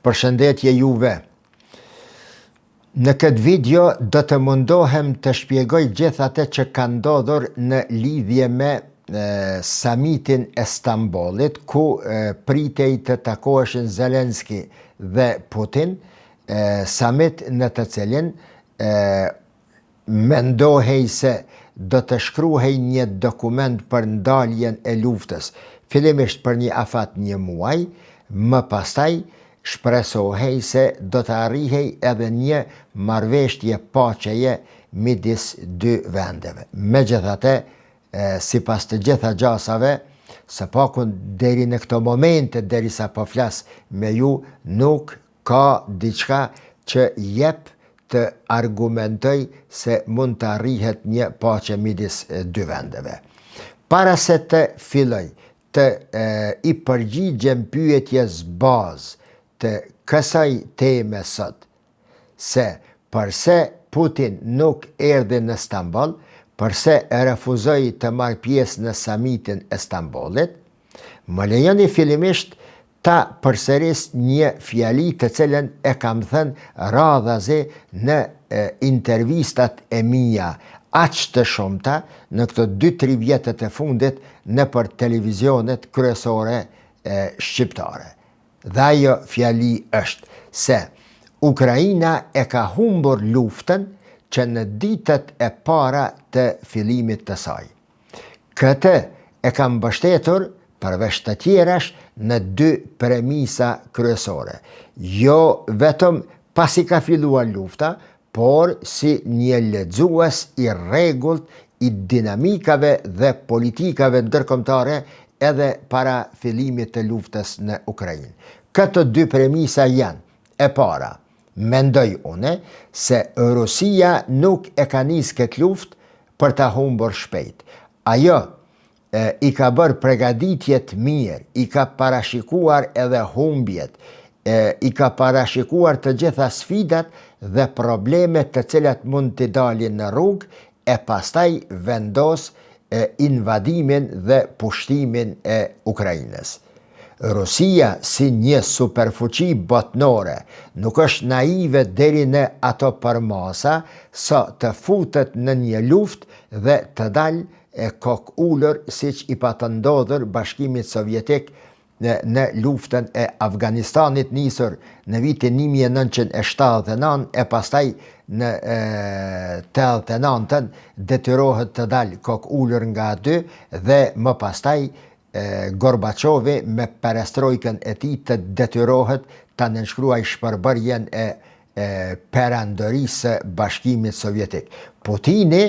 Përshëndetje juve. Në këtë video do të mundohem të shpjegoj gjithë atë që ka ndodhur në lidhje me samitin e Stambollit, ku pritej të takoheshin Zelenski dhe Putin, samit në të cilin Mendohej se do të shkruhej një dokument për ndaljen e luftës, fillimisht për një afat një muaj, më pastaj shpresohej se do të arrihej edhe një marrëveshtje paqeje midis dy vendeve. Megjithatë, sipas të gjitha gjasave, së paku deri në këto momente derisa po flas me ju, nuk Ka diçka që jep të argumentoj se mund të arrihet një paqe midis dy vendeve. Para se të filloj të i përgjigjem pyetjes bazë të kësaj teme sot, se përse Putin nuk erdhi në Stamboll, përse refuzoi të marrë pjesë në samitin e Stambollit, më lejoni fillimisht Ta përsëris një fjali të cilën e kam thënë radhazi në intervistat e mia aq të shumta në këto dy-tri vjetët e fundit nëpër televizionet kryesore shqiptare. Dhe ajo fjali është se Ukraina e ka humbur luftën që në ditët e para të fillimit të saj. Këtë e kam mbështetur, përveç të tjerash, në dy premisa kryesore. Jo vetëm pasi ka filluar lufta, por si një lexues i rregullt i dinamikave dhe politikave ndërkombëtare edhe para fillimit të luftës në Ukrainë. Këto dy premisa janë, e para, mendoj unë, se Rusia nuk e ka nisë këtë luftë për ta humbur shpejt. Ajo e, i ka bërë pregaditjet mirë, i ka parashikuar edhe humbjet, e, i ka parashikuar të gjitha sfidat dhe problemet të cilat mund t'i dalin në rrugë, e pastaj vendos e, invadimin dhe pushtimin e Ukrainës. Rusia si një superfuqi botnore nuk është naive deri në ato përmasa sa të futet në një luftë dhe të dalë e kokëulur siç i pat ndodhur Bashkimit Sovjetik në luftën e Afganistanit nisur në vitin 1979 e pastaj në 89-ën detyrohet të dalë kokëulur nga aty dhe më pastaj Gorbaçovi me perestrojkën e tij të detyrohet ta nënshkruajë shpërbërjen e perandorisë së Bashkimit Sovjetik. Putini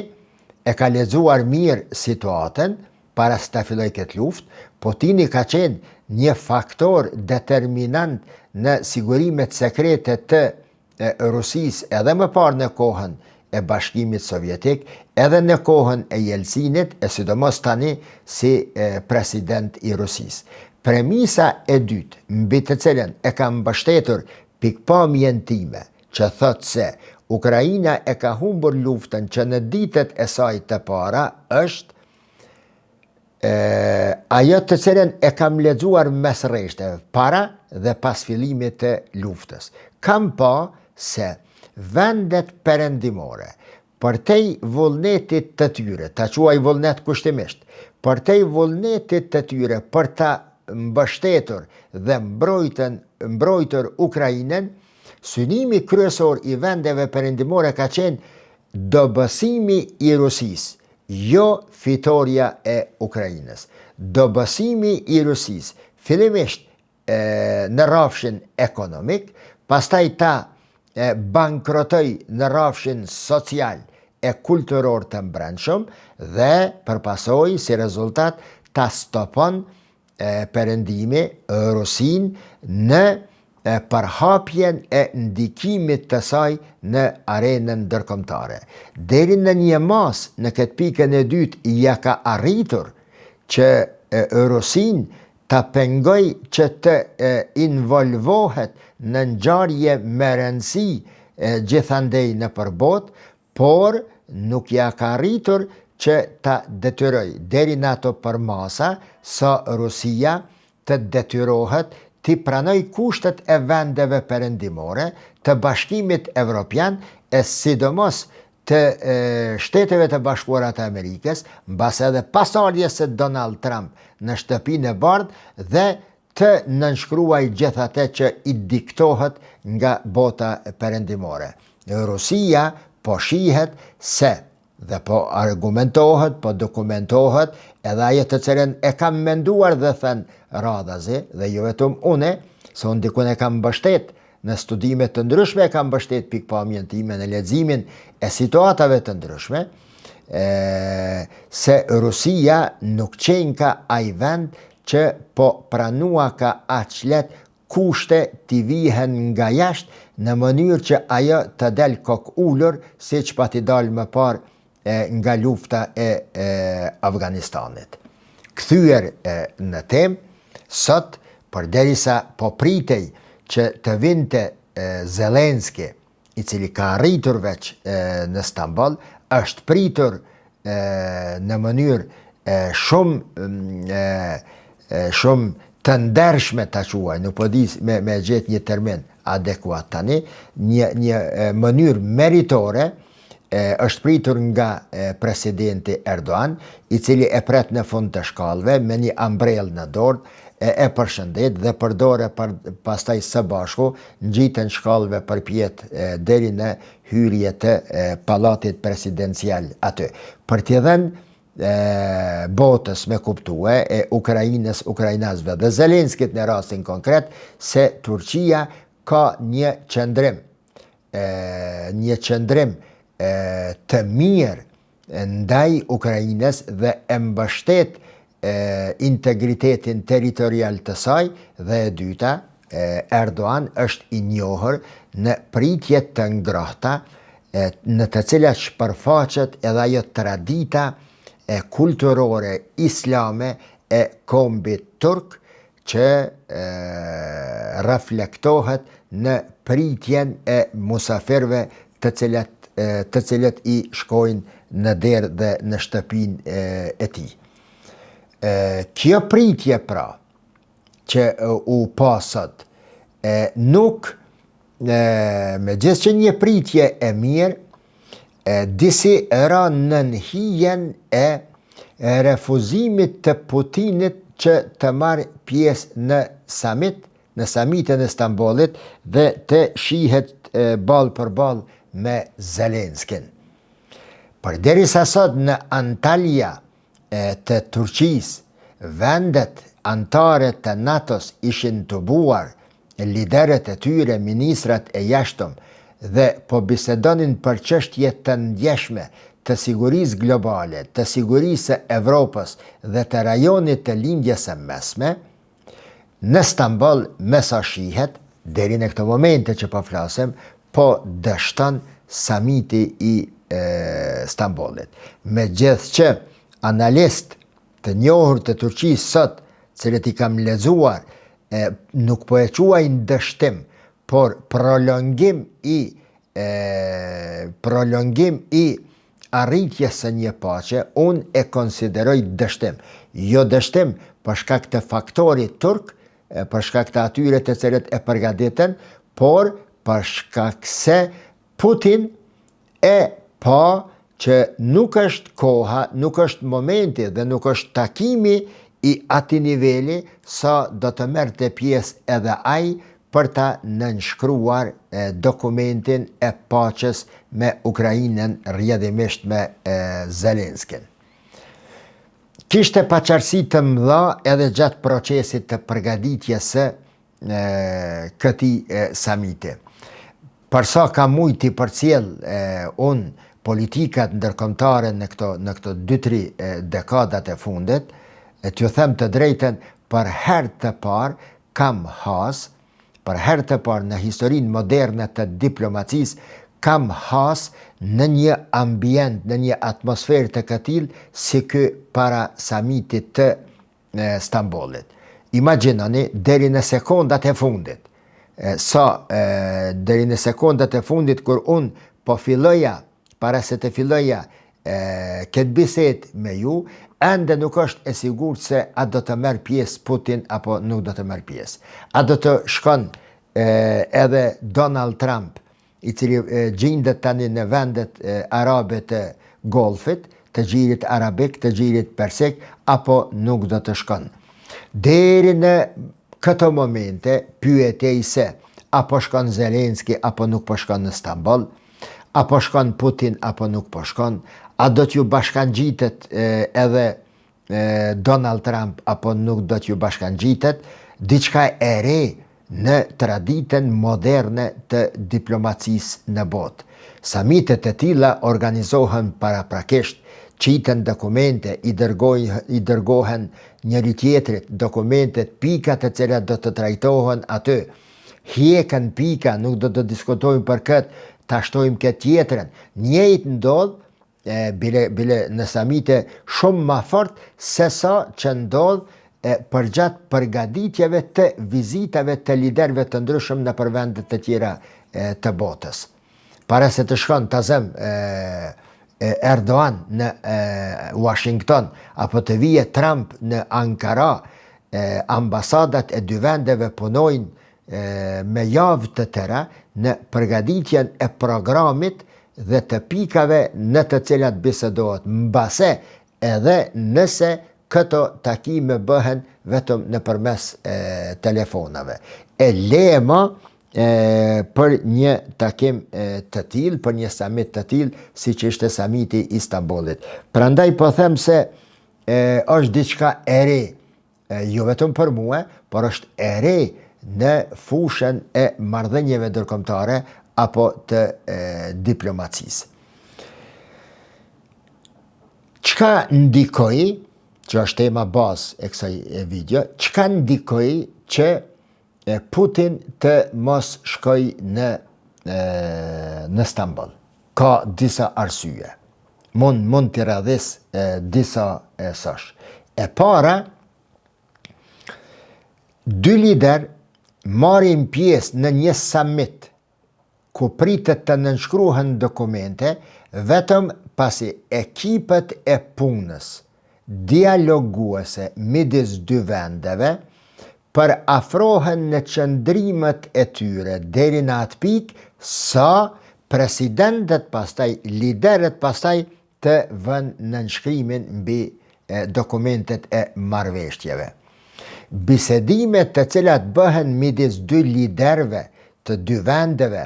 e ka lexuar mirë situatën para se ta fillojë këtë luftë. Putini ka qenë një faktor determinant në sigurimet sekrete të e Rusisë edhe më parë në kohën e Bashkimit Sovjetik, edhe në kohën e Jelcinit, e sidomos tani si president i Rusisë. Premisa e dytë, mbi të cilën e kam mbështetur pikëpamjen time, që thotë se Ukraina e ka humbur luftën që në ditët e saj të para, është E, ajo të cilën e kam lexuar mes rreshteve, para dhe pas fillimit të luftës. Kam pa se vendet perëndimore, përtej vullnetit të tyre, ta quaj vullnet kushtimisht, përtej vullnetit të tyre për ta mbështetur dhe mbrojtën, mbrojtur Ukrainën, synimi kryesor i vendeve perëndimore ka qenë dobësimi i Rusisë, Jo fitorja e Ukrainës. Dobësimi i Rusisë, fillimisht në rrafshin ekonomik, pastaj ta bankrotojë në rrafshin social e kulturor të mbrendshëm dhe për pasojë si rezultat ta stopon Perëndimi Rusinë në përhapjen e ndikimit të saj në arenën ndërkombëtare. Deri në një masë në këtë pikën e dytë ia ka arritur që Rusinë ta pengojë që të involvohet në ngjarje me rëndësi gjithandej nëpër botë, por nuk ia ka arritur që ta detyrojë deri në ato përmasa sa Rusia të detyrohet t'i pranojë kushtet e vendeve perëndimore, të Bashkimit Evropian e sidomos të Shteteve të Bashkuara të Amerikës, mbase edhe pas ardhjes së Donald Trump në Shtëpinë e Bardhë dhe të nënshkruajë gjithë atë që i diktohet nga bota perëndimore. Rusia po shihet se dhe po argumentohet, po dokumentohet edhe ajo të cilën e kam menduar dhe thënë radhazi, dhe jo vetëm une, se unë dikun e kam mbështet në studime të ndryshme e kam mbështet pikëpamjen time në leximin e situatave të ndryshme, e, se Rusia nuk qenka ai vend që po pranuaka aq lehtë kushte t'i vihen nga jashtë në mënyrë që ajo të del kokëulur siç pati dalë më parë e, nga lufta e, e Afganistanit. Kthyer e, në temë, sot, përderisa po pritej që të vinte e, Zelenski, i cili ka arritur veç e, në Stamboll, është pritur e, në mënyrë e, shumë e, e, shumë të ndershme ta quaj, nuk po di me me gjet një termin adekuat tani, një një mënyrë meritore e, është pritur nga e, presidenti Erdogan, i cili e pret në fund të shkallëve me një ambrellë në dorë, e, e përshëndet dhe përdore për, pastaj së bashku ngjiten shkallëve përpjetë deri në hyrje të e, pallatit presidencial aty. Për t'i dhënë e, botës me kuptue, e Ukrainës, ukrainasve dhe Zelenskit në rastin konkret, se Turqia ka një qëndrim, e, një qëndrim e, të mirë ndaj Ukrainës dhe e mbështet e, integritetin territorial të saj dhe e dyta, e, Erdogan është i njohur në pritje të ngrohta e, në të cilat shpërfaqet edhe ajo tradita e kulturore islame e kombit turk që e, reflektohet në pritjen e musafirëve të cilët e, të cilët i shkojnë në derë dhe në shtëpinë e, e tij. E, kjo pritje pra që u pa sot e, nuk e, megjithë që një pritje e mirë e, disi ra nën hijen e refuzimit të Putinit që të marrë pjesë në samit, në samitin e Stambollit dhe të shihet ballë për ballë me Zelenskin. Përderisa sot në Antalya të Turqisë, vendet anëtare të NATO-s ishin tubuar, liderët e tyre, ministrat e jashtëm dhe po bisedonin për çështje të ndjeshme të sigurisë globale, të sigurisë së Evropës dhe të rajonit të Lindjes së Mesme, në Stamboll, me sa shihet, deri në këto momente që po flasim, po dështon samiti i e, Stambollit. Megjithë që analistë të njohur të Turqisë sot, cilët i kam lexuar, e, nuk po e quajnë dështim, por prolongim i e, prolongim i arritjes së një paqe, unë e konsideroj dështim. Jo dështim për shkak të faktorit turk, për shkak të atyre të cilët e përgatitën, por për shkak se Putin e pa që nuk është koha, nuk është momenti dhe nuk është takimi i atij niveli sa do të merrte pjesë edhe ai për ta nënshkruar dokumentin e paqes me Ukrainën, rrjedhimisht me Zelenskin. Kishte paqartësi të mëdha edhe gjatë procesit të përgatitjes së këtij samiti. Për sa kam mujt t'i përcjell unë politikat ndërkombëtare në këto në këto 2-3 dekadat e fundit, e t'ju them të drejtën, për herë të parë kam has, për herë të parë në historinë moderne të diplomacisë, kam has në një ambient, në një atmosferë të këtillë si ky para samitit të Stambollit. Imagjinoni deri në sekondat e fundit, sa deri në sekondat e fundit kur unë po filloja, para se të filloja këtë bisedë me ju, Ende nuk është e sigurt se a do të merr pjesë Putin apo nuk do të merr pjesë. A do të shkon e, edhe Donald Trump, i cili gjindet tani në vendet arabe të Golfit, të gjirit arabik, të gjirit persik, apo nuk do të shkon. Deri në këto momente pyetej se a po shkon Zelenski apo nuk po shkon në Stamboll, a po shkon Putin apo nuk po shkon, a do t'ju bashkangjitet edhe Donald Trump apo nuk do t'ju bashkangjitet, diçka e re në traditën moderne të diplomacisë në botë. Samitet e tilla organizohen paraprakisht, qiten dokumente, i dërgojnë i dërgohen njëri-tjetrit dokumentet, pikat të cilat do të trajtohen aty. Hjeken pika, nuk do të diskutojmë për këtë, ta shtojmë këtë tjetrën. Njëjtë ndodh e, bile, bile në samite shumë ma fort se sa që ndodh e, përgjatë përgatitjeve të vizitave të liderëve të ndryshëm nëpër vende të tjera e, të botës. Para se të shkon ta zëm e, e Erdogan në e, Washington apo të vije Trump në Ankara, e, ambasadat e dy vendeve punojnë me javë të tëra në përgatitjen e programit dhe të pikave në të cilat bisedohet, mbase edhe nëse këto takime bëhen vetëm nëpërmes telefonave. E le ma për një takim të tillë, për një samit të tillë, siç ishte samiti i Stambollit. Prandaj po them se e, është diçka e re jo vetëm për mue, por është e re në fushën e marrëdhënieve ndërkombëtare apo të e, diplomacisë. Çka ndikoi, që është tema bazë e kësaj video, çka ndikoi që e Putin të mos shkoj në e, në Stamboll? Ka disa arsye. Mund mund t'i radhis e, disa e sosh. E para, dy lider marrin pjesë në një summit ku pritet të nënshkruhen dokumente vetëm pasi ekipet e punës dialoguese midis dy vendeve përafrohen në qëndrimet e tyre deri në atë pikë sa presidentët pastaj, liderët pastaj të vënë nënshkrimin mbi dokumentet e marrëveshjeve. Bisedimet të cilat bëhen midis dy liderëve të dy vendeve,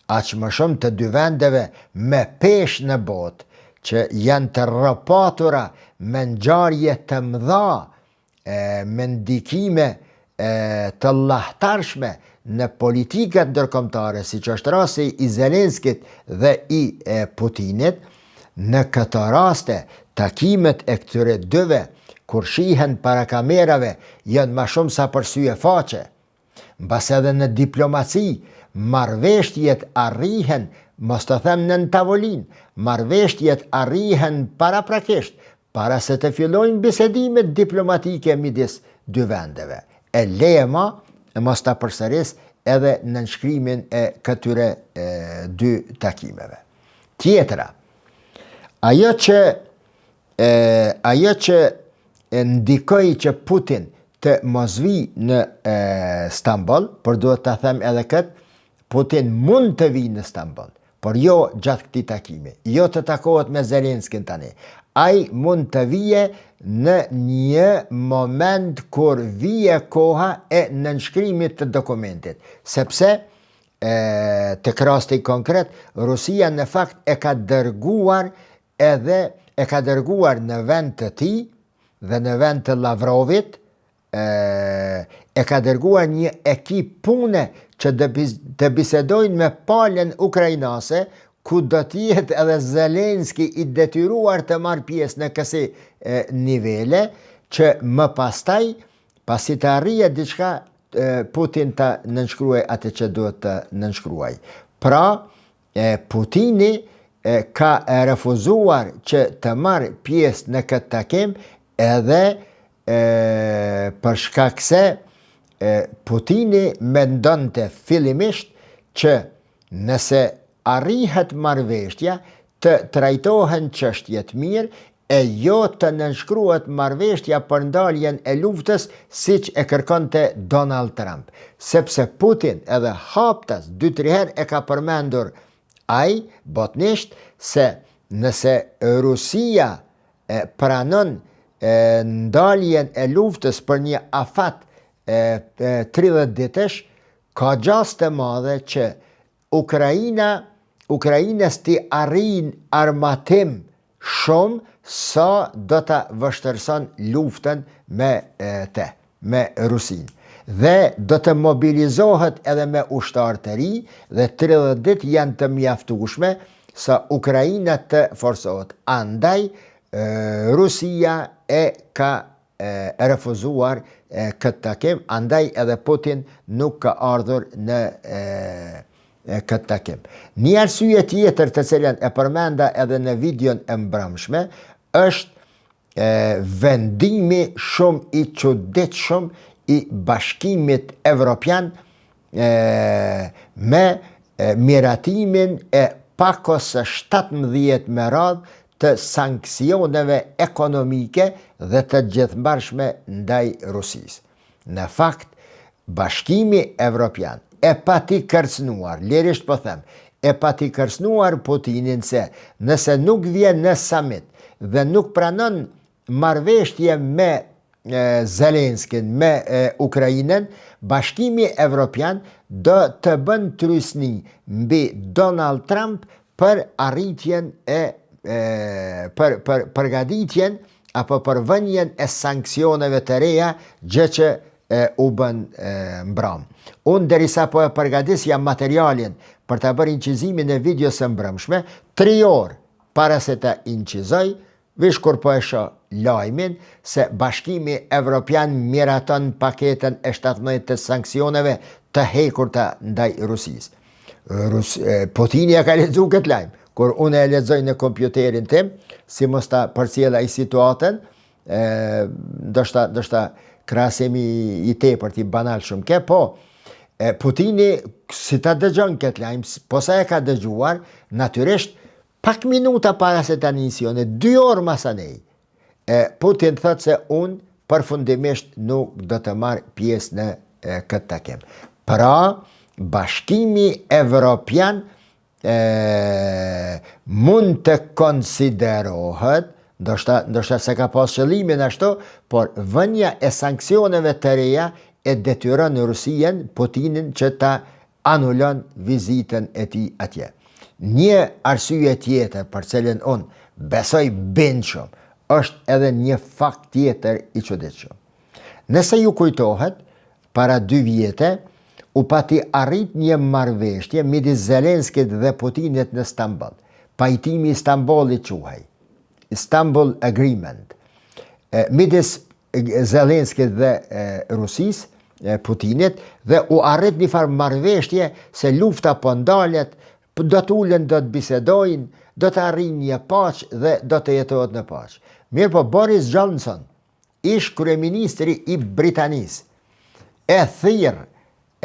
aq më shumë të dy vendeve me peshë në botë, që janë të rropatura me ngjarje të mëdha e, me ndikime e, të llahtarshme në politikat ndërkombëtare, siç është rasti i Zelenskit dhe i e, Putinit, në këto raste, takimet e këtyre dyve, kur shihen para kamerave, janë ma shumë sa për sy e faqe. Mbase edhe në diplomaci, marrëveshjet arrihen, mos të them nën tavolinë, marrëveshjet arrihen paraprakisht, para se të fillojnë bisedimet diplomatike midis dy vendeve. E le ma, e mos ta përsëris edhe nënshkrimin e këtyre e, dy takimeve. Tjetra, ajo që e, ajo që e ndikoi që Putin të mos vijë në e, Stamboll, por duhet ta them edhe këtë, Putin mund të vijë në Stamboll, por jo gjatë këtij takimi, jo të takohet me Zelenskin tani. Ai mund të vijë në një moment kur vije koha e nënshkrimit të dokumentit, sepse e, tek rasti konkret, Rusia në fakt e ka dërguar edhe e ka dërguar në vend të tij dhe në vend të Lavrovit, e, e ka dërguar një ekip pune që të bisedojnë me palën ukrainase, ku do të jetë edhe Zelenski i detyruar të marrë pjesë në kësi nivele, që më pastaj, pasi të arrihet diçka, Putin të nënshkruaj atë që duhet të nënshkruaj. Pra, E Putini e, ka refuzuar që të marrë pjesë në këtë takim edhe e, për shkak se e, Putini mendonte fillimisht që nëse arrihet marrëveshja të trajtohen çështjet mirë e jo të nënshkruhet marrëveshtja për ndaljen e luftës siç e kërkonte Donald Trump. Sepse Putin edhe haptas dy-tri herë e ka përmendur ai botnisht se nëse Rusia e pranon ndaljen e luftës për një afat 30 ditësh, ka gjasë të madhe që Ukraina, Ukrainës t'i arrijnë armatim shumë sa do ta vështirëson luftën me te, me Rusinë. Dhe do të mobilizohet edhe me ushtarë të ri dhe 30 ditë janë të mjaftueshme sa Ukraina të forcohet. Andaj Rusia e ka refuzuar këtë takim, andaj edhe Putin nuk ka ardhur në këtë takim. Një arsye tjetër të cilën e përmenda edhe në videon e mbrëmshme është vendimi shumë i çuditshëm i Bashkimit Evropian me miratimin e pakos së 17 me radhë të sanksioneve ekonomike dhe të gjithmbarshme ndaj Rusisë. Në fakt, Bashkimi Evropian e pati kërcënuar, lirisht po them, e pati kërcënuar Putinin se nëse nuk vjen në samit dhe nuk pranon marrëveshtje me Zelenskin, me Ukrainën, Bashkimi Evropian do të bën trysni mbi Donald Trump për arritjen e për për përgatitjen apo për vënien e sanksioneve të reja, gjë që e, u bën mbramë. Unë derisa po e përgatisja materialin për ta bërë incizimin e videos së mbrëmshme, 3 orë para se ta incizoj, Veç kur po e shoh lajmin se Bashkimi Evropian miraton paketën e 17 të sanksioneve të hekurta ndaj Rusisë. Rus, Putini e ka lexu këtë lajm. Kur unë e lexoj në kompjuterin tim, si mos ta përcjell ai situatën, e, ndoshta, ndoshta krahasimi i tepërt i banal shumë ke, po, e, Putini, si ta dëgjon këtë lajm, posa e ka dëgjuar, natyrisht, Pak minuta para se ta nisi unë, dy orë masanej, e Putin thotë se unë përfundimisht nuk do të marr pjesë në këtë takim. Pra, Bashkimi Evropian e, mund të konsiderohet, ndoshta, ndoshta s'e ka pas qëllimin ashtu, por vënia e sanksioneve të reja e detyron Rusinë, Putinin që ta anulon vizitën e tij atje. Një arsye tjetër për cilën unë besoj bindshëm është edhe një fakt tjetër i çuditshëm. Nëse ju kujtohet, para dy vjete u pati arrit një marrëveshje midis Zelenskit dhe Putinit në Stamboll. Pajtimi i Stambollit quhej. Istanbul Agreement. Midis Zelenskit dhe Rusisë, Putinit, dhe u arrit një farë marrëveshje se lufta po ndalet, do të ulen, do të bisedojnë, do të arrijnë një paqe dhe do të jetohet në paqe. Mirëpo Boris Johnson, ish kryeministri i Britanisë, e thirr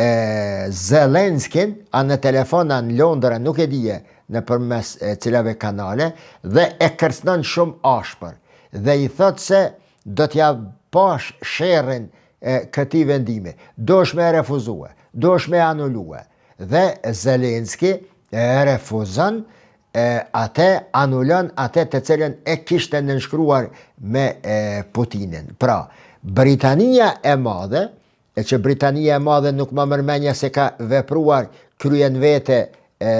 e Zelenskin, a në telefon, a në Londër, a nuk e di nëpërmes e cilave kanale, dhe e kërcënon shumë ashpër, dhe i thot se do t'ja pash sherrin e këtij vendimi, duhesh me e refuzue, duhesh me e anulue, dhe Zelenski e refuzon e atë anulon atë të cilën e kishte nënshkruar me e, Putinin. Pra, Britania e Madhe, E që Britania e Madhe nuk ma merr menja se ka vepruar krye n'vete e,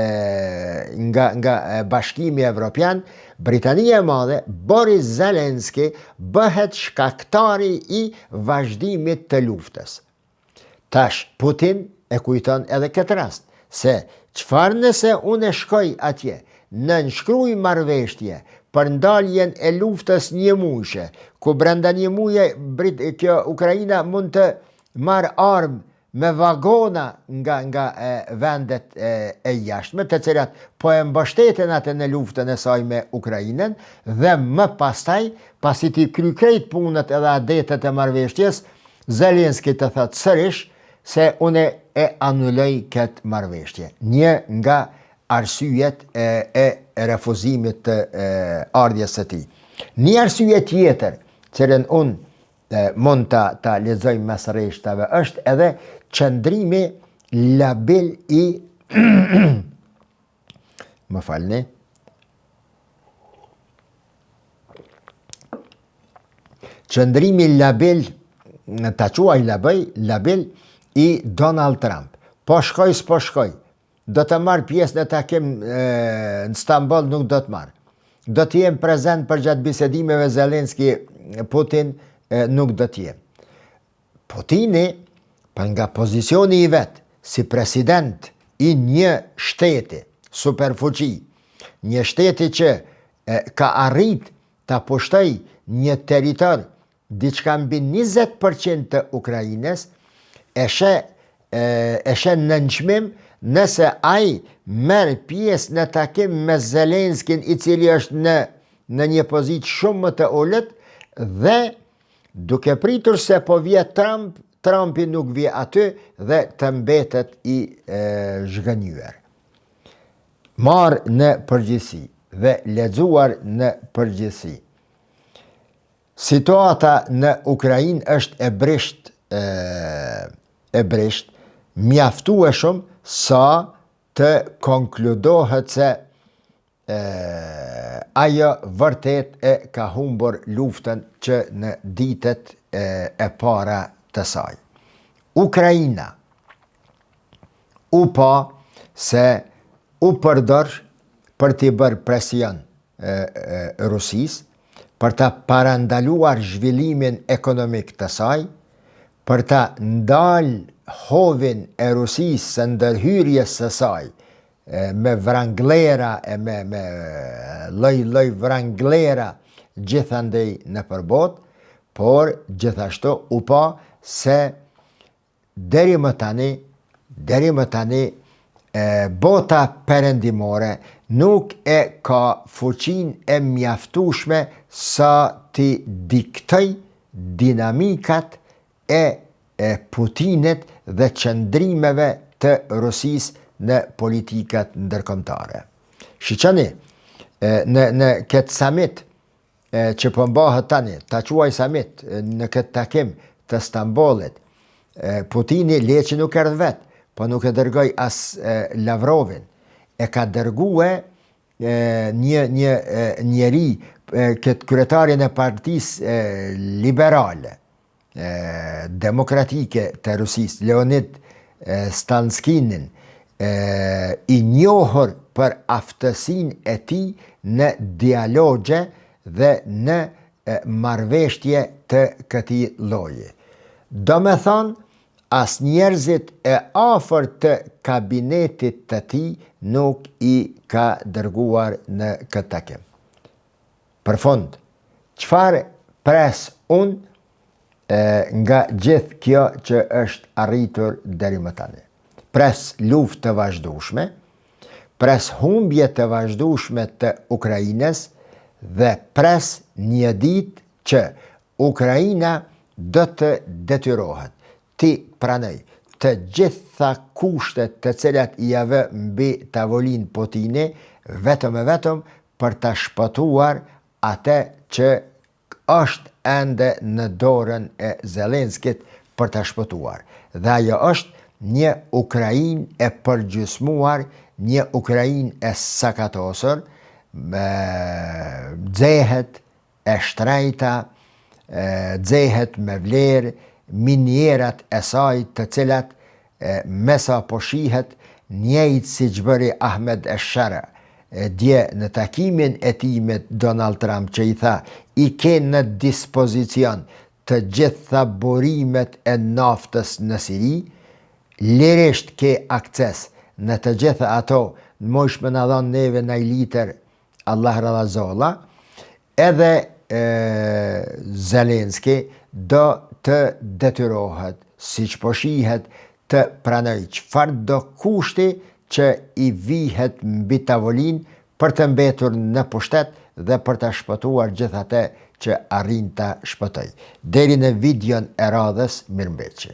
nga, nga Bashkimi Evropian, Britania e Madhe, Boris Zelenski, bëhet shkaktari i vazhdimit të luftës. Tash, Putin e kujton edhe këtë rast, se çfarë nëse unë shkoj atje, nënshkruj marrëveshtje për ndaljen e luftës një mujshe, ku brenda një muje Brit kjo Ukraina mund të marrë armë me vagona nga nga e, vendet e, e jashtme, të cilat po e mbështetin atë në luftën e saj me Ukrainën dhe më pastaj, pasi t'i kry krejt punët edhe adetet e marrëveshtjes, Zelenski të thotë sërish se unë e anuloj këtë marrëveshtje. Një nga arsyet e, e refuzimit të e, ardhjes së tij. Një arsye tjetër, cilën unë mund ta ta lexoj mes rreshtave është edhe qëndrimi labil i më falni qëndrimi labil ta quaj labil, labil i Donald Trump. Po shkoj, s'po shkoj. Do të marr pjesë në takim në Stamboll, nuk do të marr. Do të jem prezent përgjatë bisedimeve Zelenski Putin, nuk do të jem. Putini, për nga pozicioni i vet si president i një shteti superfuqi, një shteti që ka arrit ta pushtoj një territor diçka mbi 20% të Ukrainës, e sheh e sheh nënçmim nëse ai merr pjesë në takim me Zelenskin i cili është në në një pozitë shumë më të ulët dhe duke pritur se po vje Trump, Trumpi nuk vje aty dhe të mbetet i e, zhgënjyer. Marrë në përgjithësi dhe lexuar në përgjithësi. Situata në Ukrainë është e brishtë e, e brishtë mjaftueshëm sa të konkludohet se e, ajo vërtet e ka humbur luftën që në ditët e, e para të saj. Ukraina u pa se u përdor për t'i bërë presion Rusisë, për ta parandaluar zhvillimin ekonomik të saj, për ta ndalë hovin e Rusisë së ndërhyrjes së saj me vranglera e me, me lloj-lloj vranglera gjithandej nëpër botë, por gjithashtu u pa se Deri më tani, deri më tani, e, bota perëndimore nuk e ka fuqinë e mjaftueshme sa t'i diktoj dinamikat e e Putinit dhe qëndrimeve të Rusisë në politikat ndërkombëtare. Shiqoni, në në këtë samit që po mbahet tani, ta quaj samit në këtë takim të Stambollit, Putini le që nuk erdh vetë, po nuk e dërgoi as Lavrovin. E ka dërgue një një njeri këtë kryetarin e partisë liberale demokratike të Rusisë, Leonid Stanskinin, i njohur për aftësinë e tij në dialogje dhe në marrëveshje të këtij lloji. Domethonë, as njerëzit e afërt të kabinetit të tij nuk i ka dërguar në këtë takim. Për fund, çfarë pres unë nga gjithë kjo që është arritur deri më tani? Pres luftë të vazhdueshme, pres humbje të vazhdueshme të Ukrainës dhe pres një ditë që Ukraina do të detyrohet t'i pranojë të gjitha kushtet të cilat ia vë mbi tavolinë Putini vetëm e vetëm për ta shpëtuar atë që është ende në dorën e Zelenskit për ta shpëtuar. Dhe ajo është një Ukrainë e përgjysmuar, një Ukrainë e sakatosur, me xehet e shtrejta, xehet me vlerë, minierat e saj të cilat me sa po shihet, njëjtë siç bëri Ahmed Esh-Shara dje në takimin e tij me Donald Trump që i tha i ke në dispozicion të gjitha burimet e naftës në Siri, lirisht ke akces në të gjitha ato, mujsh me na dhanë neve naj litër Allah radha zolla, edhe e, Zelenski do të detyrohet, siç po shihet, të pranojë çfarëdo kushti që i vihet mbi tavolinë për të mbetur në pushtet dhe për ta shpëtuar gjithë atë që arrin ta shpëtojë. Deri në videon e radhës, mirëmbetshi.